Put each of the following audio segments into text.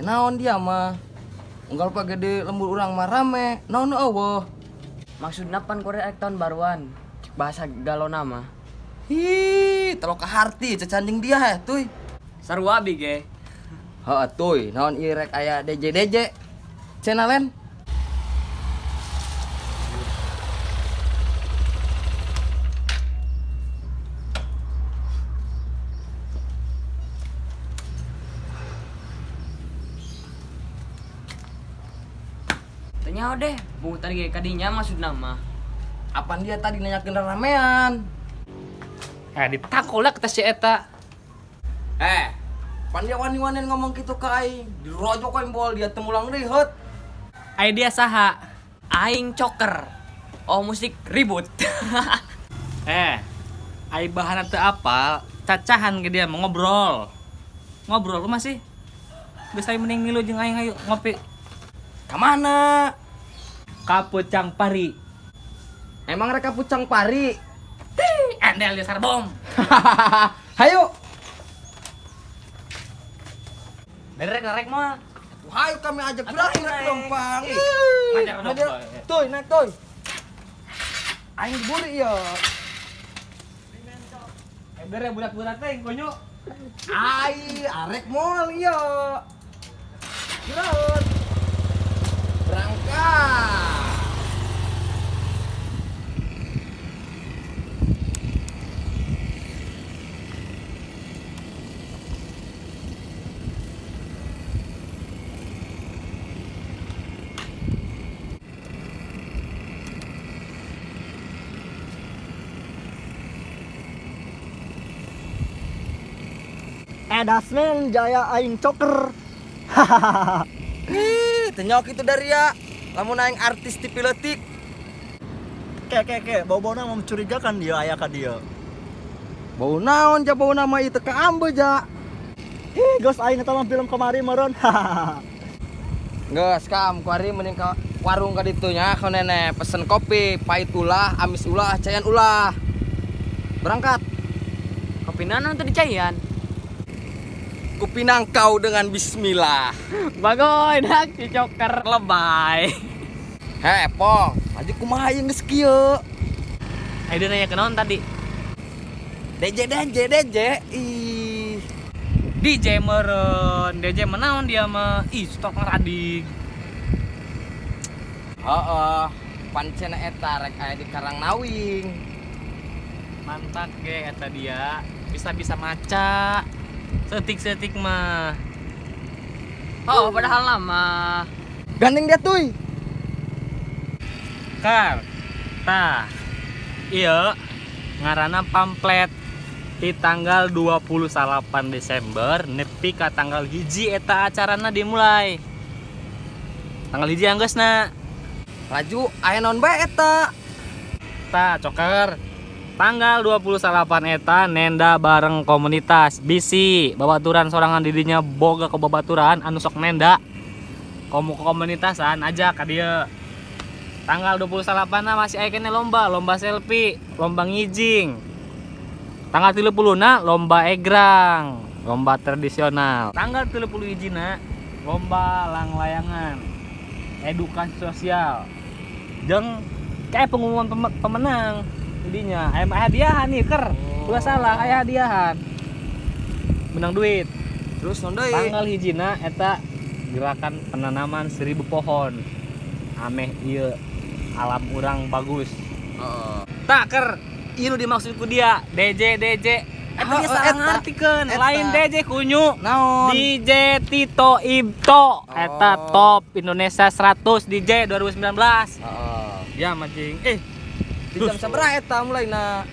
Aya naon dia mah? Unggal pa gede lembur urang mah rame, naon nu eueuh. Maksudna pan kore arek tahun baruan. Cek bahasa galona mah. Hi, telo kaharti cacanjing dia heh tuy. Sarua abi ge. Heeh tuy, naon ieu rek aya DJ DJ. Cenah len. Teu nyaho deh, bung tadi ge kadinya maksudna mah. Apaan dia tadi nanyakeun ramean? Ditangkul lah kita si eta. Pan dia wani-wanian ngomong gitu ke aing. Dirojok aing bol dia temulang deui heut. Ai dia saha? Aing coker. Oh musik ribut. Ai bahanna teu apal, cacahan ge dia mau ngobrol. Ngobrol lu masih. Geus aing mending ngilu jeung aing ayo ngopi. Ka mana? Ka Pucang Pari. Emang rek ka Pucang Pari? Tih, andel dia sarbom. Hayu. Derek rek mah. Hayu kami ajak berani rek lempang. Ih, ngajak Ih, lempang. Tuh, naik tuh. Aing diburi ya. Derek budak-budak teh konyo. Ai, arek moal ieu. Kiraon. Berangkat. Dasmen jaya aing coker. Ih, tenyok itu dari ya. Lamun aing artis ti piletik. Ke ke ke, bau-bauna mau mencurigakan dia aya ka dia. Bau naon ja bau nama ieu teu kaambe ja. Ih, geus aing eta mah film kamari meureun. Geus kam kuari mending ka warung ka ditu nya ka nenek pesen kopi, pahit ulah, amis ulah, cayan ulah. Berangkat. Kopi naon teu dicayan? Kupinang kau dengan bismillah. Bagoy dak si coker lebay. Heh, pong, aja kumaha ieu geus kieu. Ayo dia nanya ke naon tadi? DJ DJ DJ. Ih. DJ meureun, DJ menaon dia mah. Ih, stok ngaradig. Heeh, pancen eta rek aya di Karangnawing. Mantap ge eta dia, bisa-bisa maca. Setik-setik mah. Oh, padahal lama. Gandeng dia tuy. Kar. Tah. Ieu ngaranna pamflet di tanggal 28 Desember nepi ka tanggal 1 eta acarana dimulai. Tanggal 1 anggeusna. Laju aya naon bae eta? Tah, coker. Tanggal 28 eta nenda bareng komunitas bisi babaturan sorangan didinya boga ke babaturan anu sok nenda komo komunitasan aja ka dieu. Tanggal 28 na masih aya keneh lomba, lomba selfie, lomba ngijing. Tanggal 30 na lomba egrang, lomba tradisional. Tanggal 31 na lomba langlayangan, edukasi sosial. Jeung kayak pengumuman pemenang. Jadinya ayam hadiahan nih ker. Ulah salah aya hadiahan. Menang duit. Terus non deui. Tanggal hijina eta gerakan penanaman 1000 pohon. Ameh ieu alam urang bagus. Heeh. Tak ker, ieu nu dimaksud ku dia DJ DJ. Eta dia salah ngartikeun, lain DJ kunyu. Naon? DJ Tito Ibto. Eta top Indonesia 100 DJ 2019. Heeh. Ya mancing. Di jam sabaraha eta mulaina?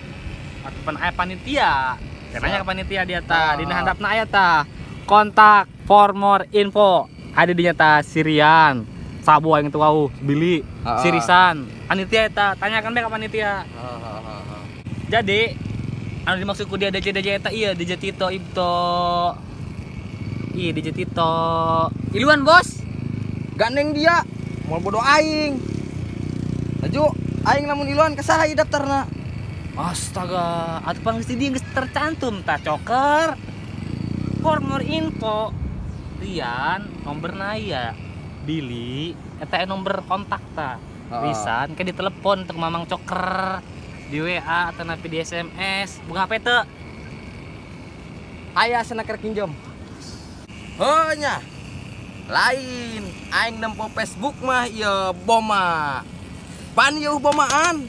Atuh aya panitia. Nanya ke panitia dia ta, dina handapna aya ta. Kontak for more info. Ada di nyata Sirian. Sabu aing teu wauh, Billy, Sirisan. Panitia eta, tanyakan bae ka panitia. Jadi anu dimaksud ku dia DJ DJ eta ieu DJ Tito Ibto. Iya DJ Tito. Iluan bos. Gandeng dia, moal bodoh aing. Laju aing lamun iluan ka saha ieu daftarna? Astaga, atuh pan geus di dieu geus tercantum tah coker. For more info. Pastiin nomorna aya. Billy eta nomor kontak ta. Pisan ke ditelepon untuk Mamang Coker di WA atau napi di SMS. Buka HP teu? Aya sana keur kinjem. Heuh nya. Lain aing nempo Facebook mah ieu boma. Pan ieu bomaan.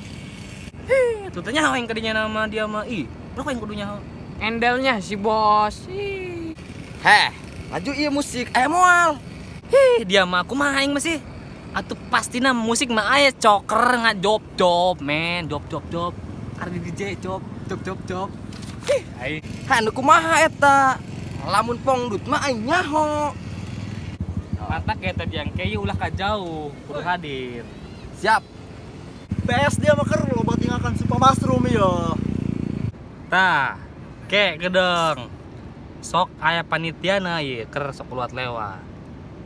Heh, tuh teh nyaho yang kadinya nama dia mah. Ih, berapa yang kudu nyaho? Endelnya si bos. Ih. Heh, laju ieu musik aya moal. Hih, dia mah kumaha aing mah sih? Atuh pastina musik mah aya Coker ngajob job men, job job job. Ari DJ job job job job. Hih, aing Hah, nu kumaha eta? Lamun pongdut mah aing nyaho. mata kayak tadi yang kayak ulah ka jauh, kudu hadir. Siap. PS dia mah keur loba tinggalkan Super Mushroom ieu. Tah, ke gedeng. Sok aya panitiana ieu keur sok luat lewat.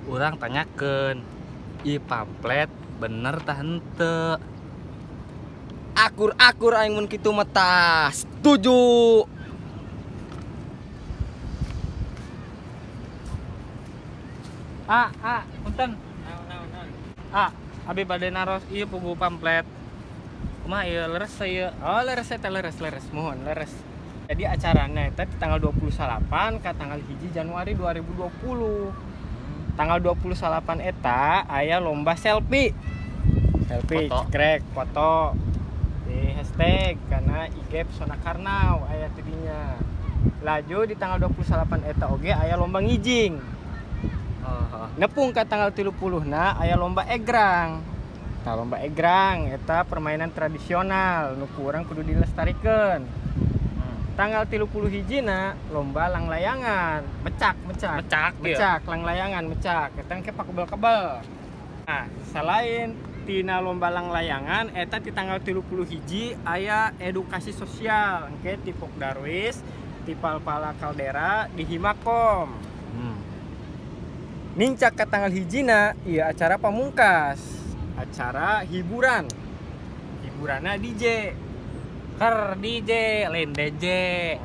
Urang tanyakeun, ieu pamflet bener tah henteu. Akur-akur aing mun kitu mah tah. Setuju. Ah, ah, punten. Ah, abi bade naros ieu pugu pamflet. Kumaha ieu leres teh ieu? Oh, leres eta leres leres, mohon leres. Jadi acarana eta di tanggal 28 ka tanggal 1 Januari 2020. Tanggal 28 eta aya lomba selfie. Selfie, Foto. cekrek, foto. Di hashtag karena IG Pesona Karnau aya tidinya. Laju di tanggal 28 eta oge aya lomba ngijing. Oh, Nepung ka tanggal 30 na aya lomba egrang. Tah lomba egrang eta permainan tradisional nu ku urang kudu dilestarikeun. Tanggal 30 hijina lomba langlayangan, mecak mecak. Mecak ieu. Mecak langlayangan mecak eta engke pakebel-kebel. Nah, selain tina lomba langlayangan eta di tanggal 30 hiji aya edukasi sosial engke ti Pokdarwis, ti Palpala Kaldera di Himakom. Nincak ke tanggal hijina iya acara pamungkas, acara hiburan, hiburanna DJ, Ker DJ, lain DJ.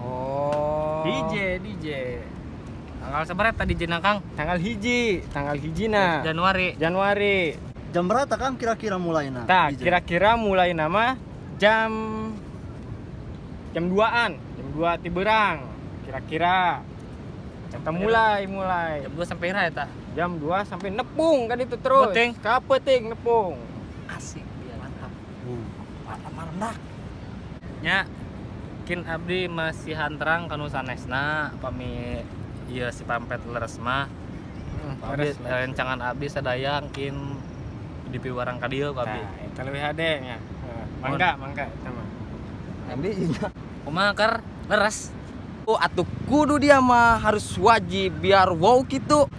Oh. DJ DJ Tanggal sabaraha eta DJ na Kang? tanggal hiji, tanggal hijina Januari. Januari. Jam berapa Kang kira-kira mulaina? Tah, DJ? kira-kira mulai nama jam jam 2-an, jam 2 tiberang kira-kira. Kita mulai mulai Jam 2 sampai ira eta. jam 2 sampai nepung kan itu terus. Peuting. Ka peuting nepung. Asik dia. Mantap. Mantap marendak. Nya kin abdi masih hanterang kanu sanesna pami ieu si pamflet leres mah. Abdi rencangan abdi sadaya kin dipiwarang ka dieu ku abdi. Nah, eta leuwih hade nya. Heeh, Mangga, mangga eta mah. Abdi iya. Kumaha ker leres? Oh, atuh kudu dia mah harus wajib biar wow gitu.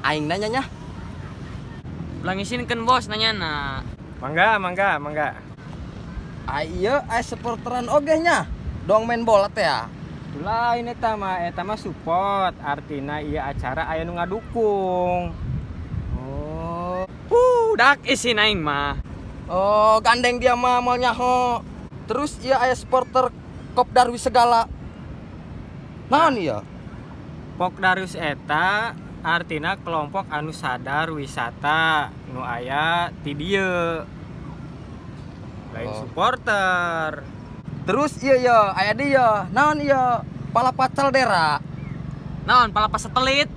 Aing nanya nya. Ulah ngisinkeun bos nanya na. Mangga, mangga, mangga. Ayo, aya supporteran oge nya. Dong main bola teh ya. Lain eta mah support, artina ieu acara aya nu ngadukung. Oh. Dak isin aing mah. Oh, gandeng dia mah moal nyaho. Terus ieu aya supporter Kopdarwis segala. Naon ieu? Pokdarwis eta artina kelompok anu sadar wisata nu aya ti dieu. Lain Oh. supporter. Terus ieu ye aya dieu. Naon ieu? Palapa Caldera. Naon palapa satelit?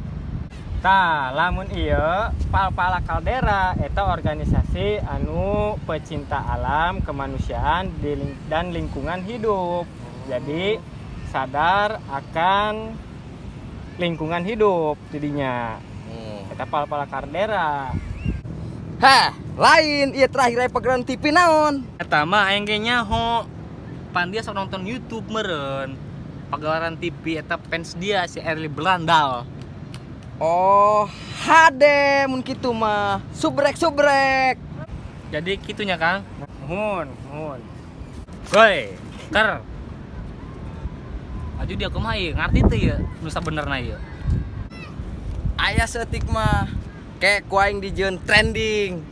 Tah, lamun ieu Palpala Kaldera eta organisasi anu pecinta alam, kemanusiaan dan lingkungan hidup. Jadi sadar akan lingkungan hidup jadinya. Eta Palpala Kaldera. Heh, lain ieu terakhir aya pagelaran TV naon? Eta mah aing ge nyaho. Pan dia sok nonton YouTube meureun. Pagelaran TV eta fans dia si Erli Belandal. Oh, HD mun kitu mah. Subrek subrek. Jadi kitunya Kang. Muhun, muhun. Woi, ker. Aju dia kumaha ieu? Ngarti teu ieu nu sabenerna ieu? Aya seeutik mah. Kayak ku aing dijieun trending.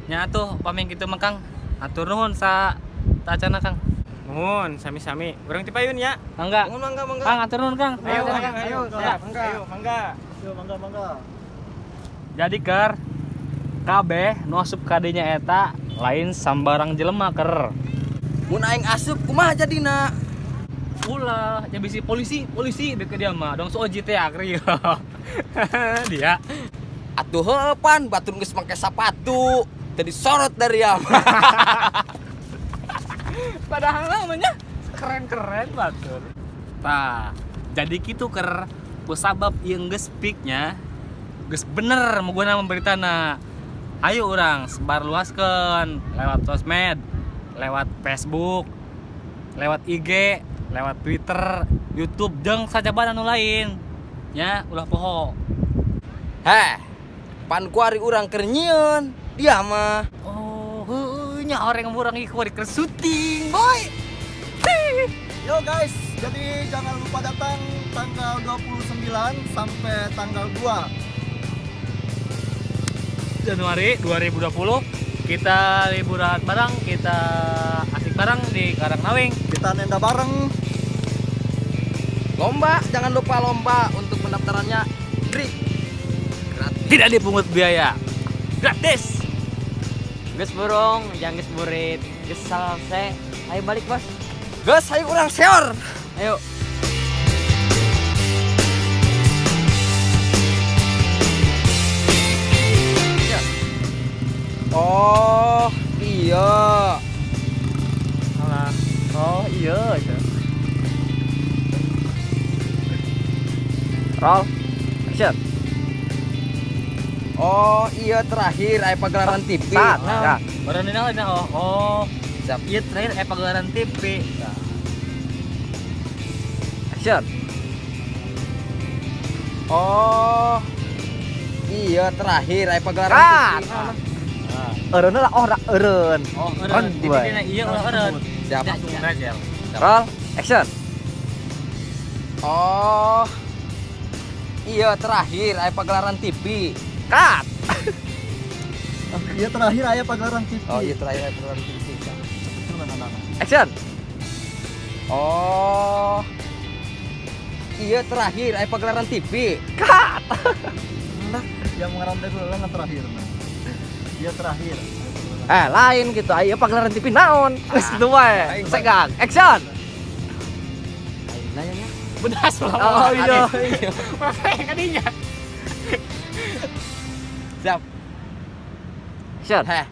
Nya atuh paming kitu mah Kang. Atur nuhun sa tacana Kang. Muhun, sami-sami. Urang ti payun ya. Mangga. Mangga mangga. Kang atur nuhun Kang. Ayo, Mangga, ayo, ayo, ayo, siap. mangga. Ayo, mangga. Yo mangga mangga. Jadi ker kabeh nu asup ka dinya eta lain sambarang jelema ker. Mun aing asup kumaha jadina? Ulah, ya bisi polisi, polisi deket dia mah. Dong so oji teh akri. Dia. Atuh heuh pan batur geus make sapatu. Teu disorot dari ya. Padahal namanya keren-keren batur. Tah, jadi kitu ker kusabab ieu geus peaknya geus bener muguna memberitana. Ayo urang sebar luaskeun lewat sosmed, lewat Facebook, lewat IG, lewat Twitter, YouTube jeung sajabana anu lain. Nya ulah poho. Heh. Pan kuari urang keur nyieun. Dia mah. Oh, heueuh nya orang urang ieu kuari keur syuting, boy. Yo guys, jadi jangan lupa datang tanggal 29 sampai tanggal 2 Januari 2020 kita liburan bareng, kita asik bareng di Karangnawing. Kita nenda bareng. Lomba, jangan lupa lomba untuk pendaftarannya free. Gratis. Tidak dipungut biaya. Gratis. Geus burung, jangan geus burit. Geus salse. Ayo balik, Bos. Geus hayu urang seor. Ayo. Oh, iya. Alah. Oh iya itu. Roll. Action. Oh, iya terakhir aya pagelaran TV. Saat. Ya. Baru dina dina oh. Oh, Siap. ieu terakhir pagelaran TV. Action. Oh. Iya terakhir aya pagelaran Cut. TV. Eureun lah oh ra eureun. Oh, eureun. Ron, Di gue. dina ieu ulah eureun. Siap. Langsung aja. Roll. Action. Oh. Iya terakhir aya pagelaran TV. Cut. Iya terakhir aya pagelaran TV. Oh, iya terakhir aya pagelaran TV. Action. Oh. Iya terakhir aya pagelaran TV. Cut. Nah, yang mengarang dulu lah terakhir nah. Iya terakhir. Lain gitu. Ayo pagelaran TV naon? Geus kitu wae. Segang. Action. Nanya nya. Bedas lah. Oh iya. Masa yang kadinya. Siap. Action. Heh.